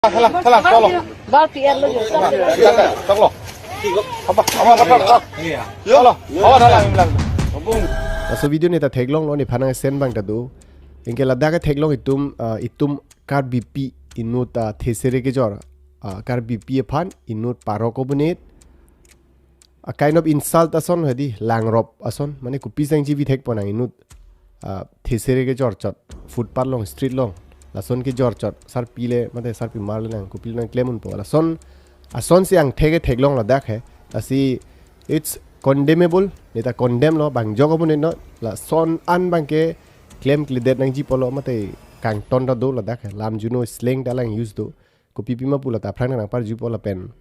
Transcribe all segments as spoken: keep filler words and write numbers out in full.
Salang, salang, cholo. Bal P R lo jo. Salang, cholo. Apa, apa, apa, apa. Cholo. Apa, salang, salang. Laso video neta theklonglo, nephan nangsen abang ta do. Anke ladak theklong itum, ah, itum Karbipi inut, ah, thesere kejor. Ah, Karbipi aphan inut parok abonit a kind of insult ason hedi, langrop ason, mane kopi sangji bi thekpo nang inut, ah, thesere kejor chot, footpath along, street along, lason kejor chot, sarpi le, mate sarpimar le nang, kopi le nang klem unpo. Lason, asonsi angthek ke theklong ladak he. Lasi, it's condemnable, neta condemn lo, bang jok abonit no, lason an abangke klemkledet nangji pulo mate kangton ta do ladak he, lam juno slang ta lang use do. Kopi pima pu lata aphrang nang parjupo lapen.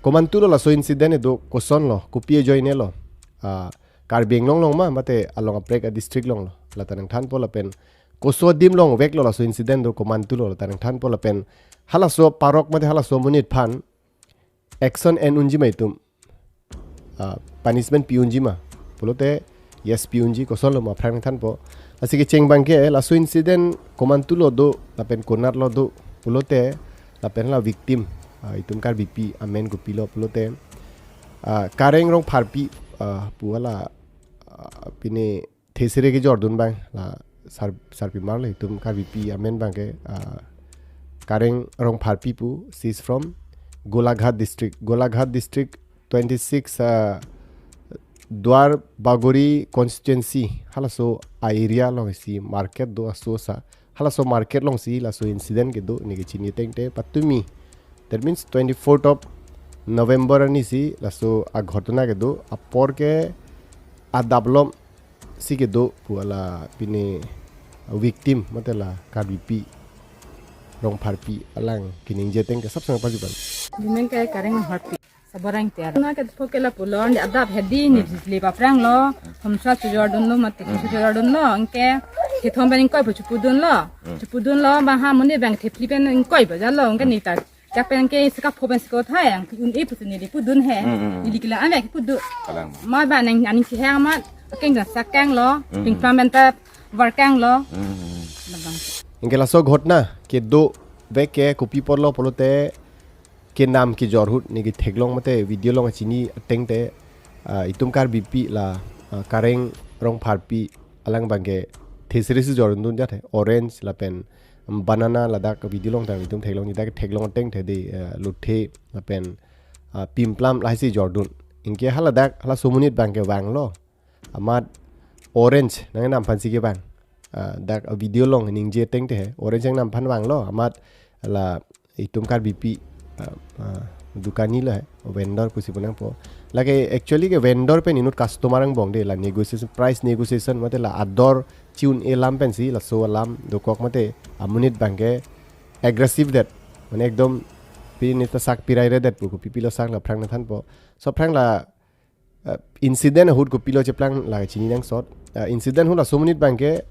Komantulo laso incident do, kosonlo, kopi ajoine lo. Ah, Karbi Anglong along ma, mate along aprek a district along lo. Lata nangthanpo lapen. Koso adim along veklo laso incident do, komantulo lata nangthanpo lapen. Halaso parok mate halaso amonit aphan action en unji ma itum, ah, punishment pi unji ma pulote, yes, pi unji, kosonlo ma aphrang nangthanpo. Lasi kecheng abangke laso incident komantulo do lapen konatlo do pulote, lapen la victim, ah, itum Karbipi amen kopilo pulote, ah, Kareng Rongpharpi, ah, pu hala, ah, pine thesere kejordun abang la sar, sarpimar le itum Karbipi amen abangke, ah, Kareng Rongpharpi pu, she's from Golaghat district. Golaghat district twenty-six, ah, Duar Bagori constituency, halaso a area alongsi market do aso sa. Halaso market alongsi laso incident kedo, neke chini tengte patumi. That means twenty-fourth of November arnisi laso aghotona kedo, apor ke adap alomsi kedo pu hala pine victim mate la Karbipi Rongpharpi alang keningje tengte sapsang parjupo. Amen ke Kareng Rongpharpi. Saborang tiar. Na ke pho ke lapulo, andi adap hedi ni le aphrang lo, hamsa chejordunlo, mate ke chejordunlo, anke kethom pen ingkoi pu chepudunlo. Chepudunlo, bang ha amonit abang thepli pen ingkoi bajalo, anke neta. Chak pen ke sikap pho pen sikot hai, ang un e pusi neli pudun he. Neli kila ame ke pudu. Kalang. Ma ba nang aning si hang ma, akeng jan sakang lo, pingpam pen ta varkang lo. Labang. Anke laso ghotona kedo vek ke kopi apotlo pulote, kenam kejor ahut neke theklong mate video along chini tengte, ah, itum Karbipi la, ah, Kareng Rongpharpi alang abangke thesere si jordun jat he, orange lapen banana ladak video along tang itum theklongji, dak theklong tengte de, ah, lothe lapen, ah, pimplam lahai si jordun. Anke haladak halaso amonit abangke vanglo. Amat orange nangnam aphansi kevang. Ah, dak video along ningje tengte he, orange nangnam aphan vanglo. Amat la itum Karbipi, ah, ah, dukani lo he, vendor pusi pu nangpo. Lake actually ke vendor pen inut customer angbong de, la negotiation, price negotiation mate la ador chi un-e alam pensi, laso alam dokok mate amonit abangke aggressive det. Mane ekdom pine ta sak pirai redet pu, kopipilo sak la aphrang nangthanpo. So aphrang la, eh, incident ahut kopilo cheplang la chini nangsot. Eh, incident ahut laso amonit abangke,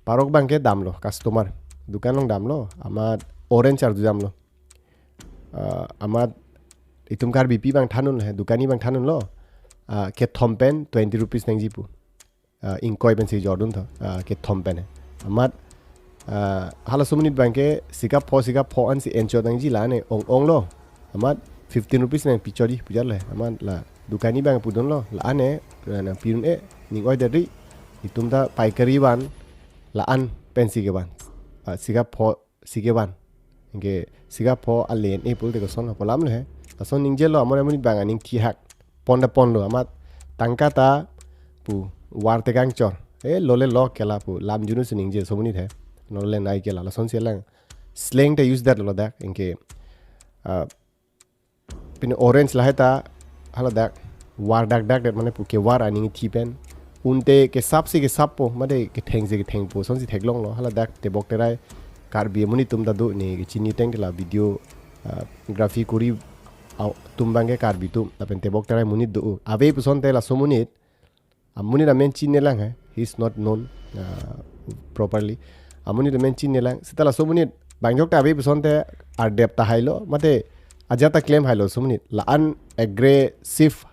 parok abangke damlo, customer. Dukan along damlo, amat orange arju damlo. Eh, amat itum Karbipi abang than un he, dukani abang than unlo. Eh, kethom pen twenty rupees nangji pu. Ah, ingkoi pensi jordun tho, ah, kethom pen he. Amat, ah, halaso amonit abangke sikap pho, sikap pho ansi enchot nangji, la ane ong-onglo. Amat fifteen rupees nangpi chot di pu jarlo he. Amat la dukani abang pudunlo, la ane, la nangpi un-e, ning oidet ri, itum ta paikari van, la-an pensi kevan. Ah, sikap pho si kevan. Anke sikap pho ale en-e pulote kosonlo pu alam lo he. Lason ningjelo, amon amonit abang aning thihak. Pon ta ponlo, amat tangka ta pu var tekang chor. E lo le lo kela pu lam juno si ningje laso amonit he. No le nai kela, lasonsi lang slang ta use detlo ladak. Anke, ah, pine orange lahai ta haladak var dakdak det, mane pu kevar aning thi pen. Un te kesap si kesappo, mate ketheng si kethengpo, lasonsi theklonglo. Haladak tebok terai Karbi amonit atum ta do, neke chini tengte la video, ah, graphy kori atum abangke Karbi atum, lapen tebok terai amonit do. Ave puson te laso amonit, amonit amen chinine lang he. He is not known, uh, properly. Amonit amen chinine lang. Seta laso amonit bang jok ta ave puson te ardep ta hailo, mate ajat ta klem hailo laso amonit. La-an aggressive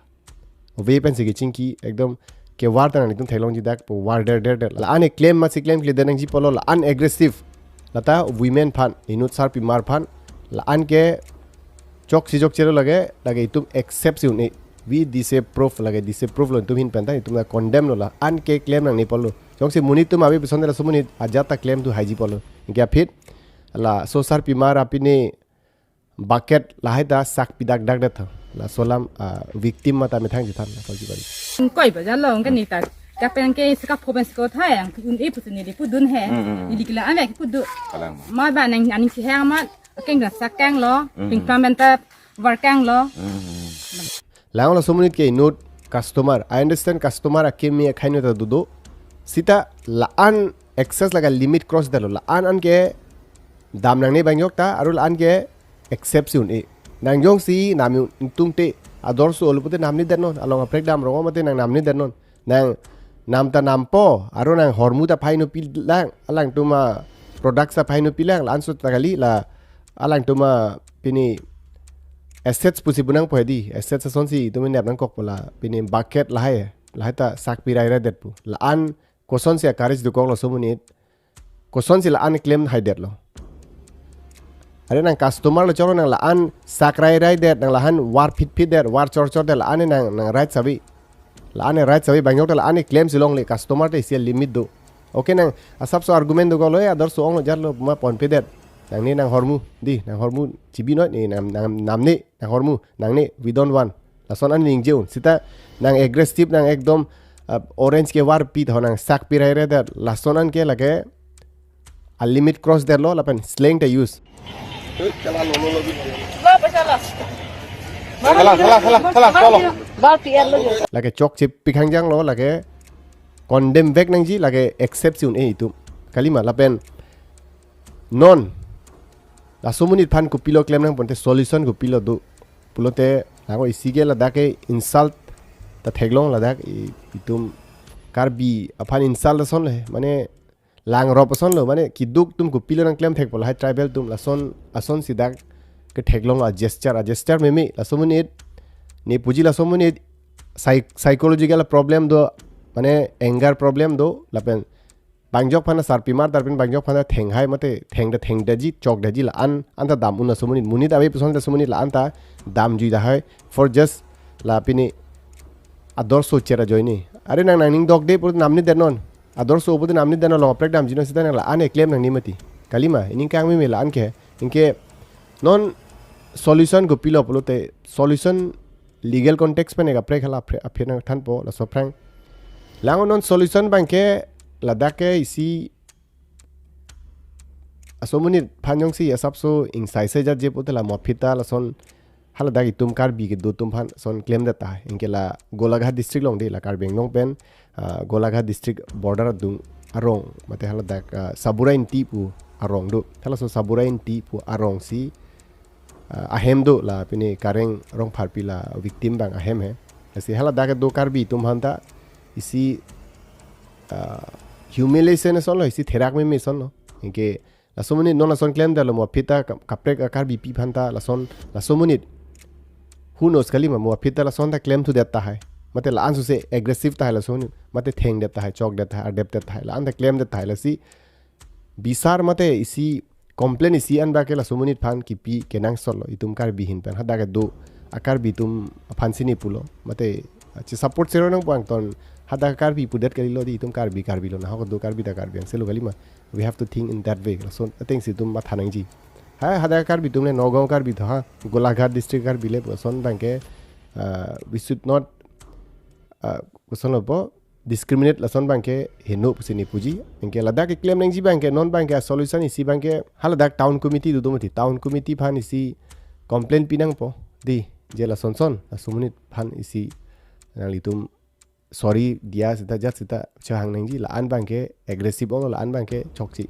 ave pensi kechingki, ekdom kevar ta nanglitum theklongji dak pu var der der der. La-an eklem masi klemkledet nangji pulo, la-an aggressive. Lata women aphan, inut sarpimar aphan, La-an ke choksi chokche lo lake, lake itum accept si un-e. We disapprove, lake disapprove lo itum ahin pen ta, itum la condemn lo, la-an ke claim nangne pulo. Jongsi monit atum ave puson laso monit ajat ta claim thu haiji pulo. Anke aphi la so sarpimar apini bucket lahai ta sak pidak dak det tha. Laso alam, ah, victim mate methang chethan, la pagi bari. Koi ba jalo, anke neta. Kapen ke sika phoben siko thai, ang un-e pusi neli pudun he. Hmm, hmm, hmm. Neli ke la-an ke pudu. Kalang. Ma ba nang aning si hang ma, akeng dan sakang lo, Hmm, hmm. pingpam benta warkang lo. Hmm, hmm. Lang laso monit ke inut customer. I understand customer akimi akhai inut ta dodo. Seta la-an excess lake limit cross detlo. La-an anke dam nangne bang yok ta, aru la-an ke accept si un-e. Nang jongsi nam ingtung te ador so olo pute namne det non, along kaprek dam rong mate nang namne det non. Nang nam ta nampo, aru nang hormu ta phai no pilang, alangtum a-product ta phai no pilang, la-an so ta kali, la alangtum apini assets pusi pu nangpo hedi, assets asonsi itum nep nangkok pu la, pini bucket lahai, lahai ta sak pirai rai det pu. La-an kosonsi a-courage dokok laso monit, kosonsi la-an claim hai detlo. Are nang customer lo choro nang la-an sak rai rai det, nang la-an war phit phit det, war chor chor det, la-an nang, nang right ave. La-an right ave, bang yok ta la-an claim si longle, customer te isi limit do. Okay, nang asapso argument dokok lo, eh, ador so ong lo jat lo ma ponpe det. Nangne nang hormu, di, nang hormu chibi noi, ne nam, nam, namne, nang hormu, nangne, we don't want. Lason an ningje un. Seta nang aggressive, nang ekdom, uh, orange ke war pi tho, nang sak pirai rai det. Lason an ke lake a-limit cross detlo, lapen slang ta use. Salah, salah, salah, salah, cholo. Lake chokche pikhang jang lo, lake condemn vek nangji, lake accept si un-e itum. Kalima, lapen non laso monit aphan kopilo claim nangpo te, solution kopilo do pulote, ako isi ke ladak ke insult ta theklong, ladak i-, itum Karbi aphan insult ason le, mane langrop ason lo, mane kiduk atum kopilo nang claim thekpo, lahai tribal atum lason, asonsi dak ketheklong a-gesture, a-gesture meme, laso monit, ne puji laso monit, psy-, psychological problem do, mane anger problem do, lapen bang yok aphan sarpimar, tarpin bang yok aphan theng hai mate theng da theng daji, chok daji la-an, an ta dam un laso monit, monit ave puson laso monit la-an ta damjui da hai, for just la pini ador so chera joini. Are nang nangning dokde pute namne det non. Ador so pute namne det non, along kaprek damji non seta nang la-an claim nangne mati. Kalima, ining kangmeme la-an ke. Anke non solution kopilo pulote, solution legal context pen kaprek hala apre-, apre nangthanpo, laso aphrang. Lang non solution abang ke ladak ke isi aso monit aphan jongsi asapso ingsai se jat je pute la mo aphi ta lason haladak itum Karbi kedo atum aphan son claim det tahai. Anke la Golaghat district along de, la Karbi Anglong pen, ah, Golaghat district border adung arong, mate haladak, ah, Sabura Inti pu arong do. Halaso Sabura Inti pu arong si, ah, ahem do, la pini Kareng Rongpharpi la victim abang ahem he. Lasi haladak kedo Karbi atum aphan ta isi, ah, humiliation ason lo, isi therak meme ason lo. Anke laso monit non lason claim detlo, mo aphi ta kap-, kaprek a-Karbipi aphan ta lason, laso monit, who knows, kalima, mo aphi ta lason ta claim thu det tahai. Mate la-an suse aggressive tahai laso monit. Mate theng det tahai, chok det tahai, ardep det tahai, la-an ta claim det tahai, lasi bisar mate isi complain isi an abang ke laso monit aphan kipi kenangsot lo, itum Karbi ahin pen. Hadak kedo a-Karbi atum aphan si ne pulo. Mate, ah, che-support sero nangpo angton hadak Karbi pudet kalilo di, itum Karbi, Karbi lo, nahok kedo Karbi ta Karbi Anglong si lo, kalima. We have to think in that way. Lason atengsi itum matha nangji. Ha, hadak Karbi atum le, Nagaon Karbi tho, ha, Golaghat district Karbi le, lason abang ke, ah, we should not, ah, koson lo po, discriminate lason abang ke heno pusi ne puji. Anke ladak ke claim nangji abang ke, non abang ke solution isi abang ke, haladak town committee do do mati, town committee aphan isi complain pi nangpo. Di, je lason son, laso monit aphan isi nanglitum sorry diya seta jat seta chehang nangji, la-an abang ke aggressive ong, la-an abang ke chokche.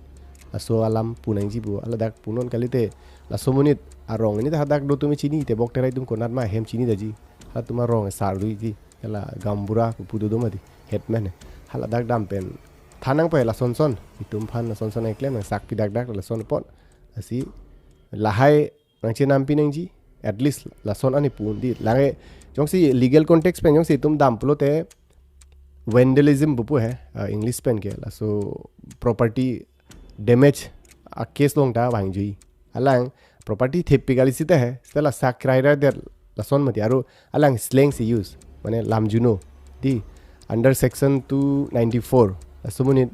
Laso alam pu nangji pu, haladak pu non kalite, laso monit arong ini ta hadak do atum chinine, tebok terai atum konat ma hem chini daji. Halatum arong sar do iti, hala gaonbura pu do do mati, headman he. Haladak dam pen than nangpo he lason son, itum aphan lason son claim nang sak pidak dak lason apot. Lasi lahai nang chenam pi nangji, at least lason an pu un di. Lake jongsi legal context pen jongsi itum dam pulote vandalism pu pu he, ah, English pen ke, laso property damage a-case along ta vangji. Alang property thepi kali sita he, sita la sak krai ra der lason mati, aro alang slang si use, mane lamjuno, di, under section two ninety-four, laso amonit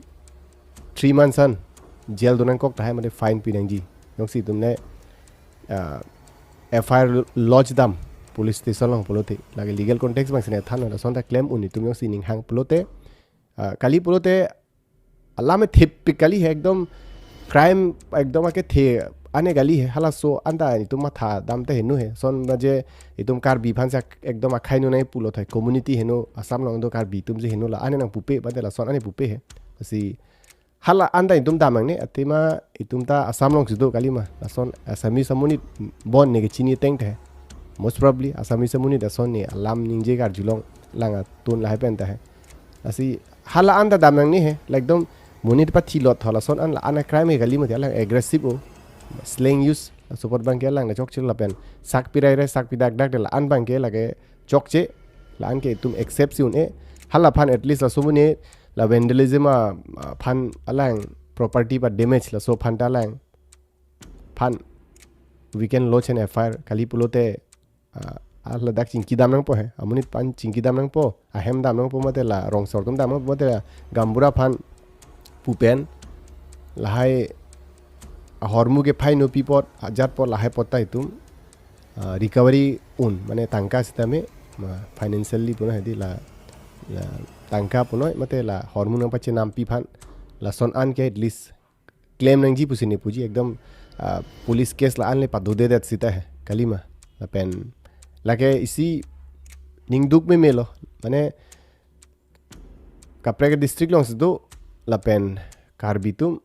three months an jail do nangkok tahai mate fine pi nangji. Jongsi itum le, ah, F I R lodge dam police station along pulote, lake legal context abang si ne than, lason ta claim un itum jongsi ning hang pulote, ah, kali pulote alam thepi kali he, ekdom crime ekdom akethe ane kali he, halaso anta itum matha dam te heno he. Lason ba je itum Karbi aphan sak ekdom akhai no nai pulo thai, community heno, Assam along do Karbi atum je heno, la ane nangpupe, bade lason ane pupe he. Lasi hala anta itum dam nangne, athema itum ta Assam along si do kali ma. Lason Assamese amonit bon ne kechini ateng te he. Most probably Assamese amonit lason ne alam ningje karjulong lang atun lahai pen ta he. Lasi hala anta dam nangne he, la ekdom monit pathi lot ho, lason an la an a crime he kali mati, alang aggressive o, slang use, laso apot abangke alang le chokche lapen sak pirai re, sak pidak dak de la an abangke lake chokche, la an ke itum accept si un-e, hala aphan at least laso amonit la vandalism a, aphan alang property pa damage, laso aphan ta alang aphan we can lodge an F I R, kali pulote, ah, ah, ladak chingki dam nangpo he, amonit aphan chingki dam nangpo, ahem dam nangpo mate la rong asor atum dam nangpo mate la gaonbura aphan pu pen lahai ahormu kephai no pi apot, ajat apot, lahai apot ta itum, ah, recovery un, mane tangka sitame, ma, financially punon he di la, la tangka punon mate la hormu nangpachenampi aphan, lason an ke at least claim nangji pusi ne puji, ekdom, ah, police case la an le padodedet sita he, kali ma. Lapen lake isi ningduk meme lo, mane kaprek district along si do, lapen Karbi atum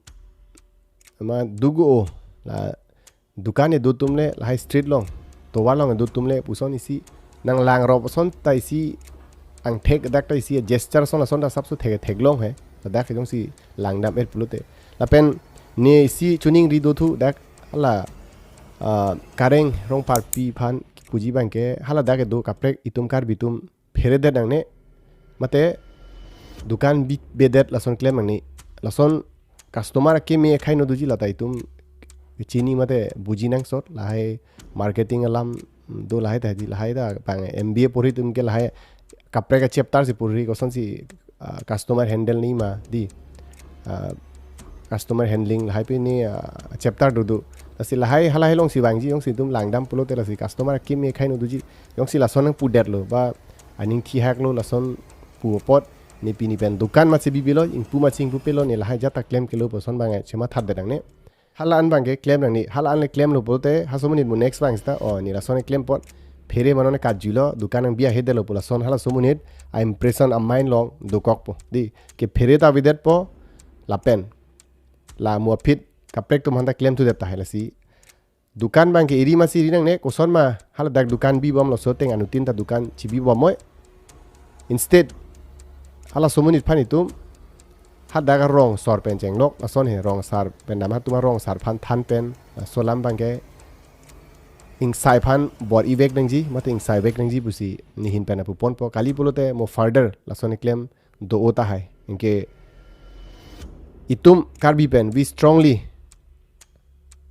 ma dugo o, la dukan kedo atum le, lahai street along, tovar along kedo atum le puson isi nanglangrop ason ta isi angthek dak ta isi gesture ason, lason ta asapso thek theklong he, ladak jongsi langdam et pulote. Lapen ne isi choningri dothu dak hala, ah, Kareng Rongpharpi aphan puji abangke, hala dak kedo kaprek itum Karbi atum pheredet nangne, mate dukan bi bedet lason claim nangne, lason customer akeme akhai no doji, lata itum chini mate buji nangsot, lahai marketing alam do, lahai ta di, lahai ta bang M B A porhi atum ke lahai kaprek a chapter si porhi, kosonsi, ah, customer handle nangji ma di, ah, customer handling lahai pen ne, ah, chapter do do. Lasi lahai halahai along si vangji, jongsi itum langdam pulote lasi customer akeme akhai no doji, jongsi lason nangpudetlo ba aning thihak lo, lason pu apot ne pini pen dukan ma chebi bilo, ingpu ma chingpu pelo, ne lahai ajat ta claim kelo puson abang chemathadetnang ne. Hala an abangke claim nangne, hala an le claim lo pulote, halaso amonit mo next abang sita, o, ne lason claim apot phere mane ne karjulo, dukan nangbi ahedetlo pu lason halaso amonit a impression a mind along dokokpo. Di, kephere ta avedetpo, lapen la mo aphi kaprek atum aphan ta claim thudet tahai lasi. Dukan abangke eri ma si eri nangne, koson ma haladak dukan bibom, laso ateng anuttin ta dukan chibibom moi. Instead, halaso amonit aphan itum hadak arong asor pen chenglok, lason he rong asar pen dam, hatum arong asar aphan than pen, laso alam abangke ingsai aphan bor-ivek nangji, mate ingsai vek nangji pusi nehin pen apuponpo, kali pulote mo further lason claim do-o tahai. Anke itum Karbi pen, we strongly,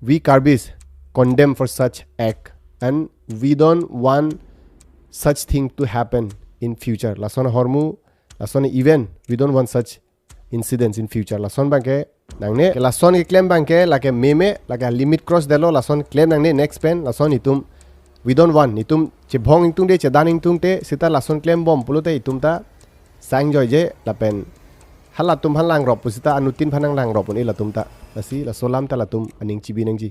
we Karbis condemn for such act, and we don't want such thing to happen in future. Lason ahormu, lason event, we don't want such incidents in future. Lason abangke nangne, lason ke claim abangke lake meme, lake limit cross detlo, lason claim nangne next pen, lason itum, we don't want, itum chebhong ingtungte, chedan ingtungte, sita lason claim bom pulote itum ta sang joije, lapen halatum aphan langrop pu sita anuttin aphan nanglangrop un-e latum ta. Lasi laso alam ta latum aning chibi nangji.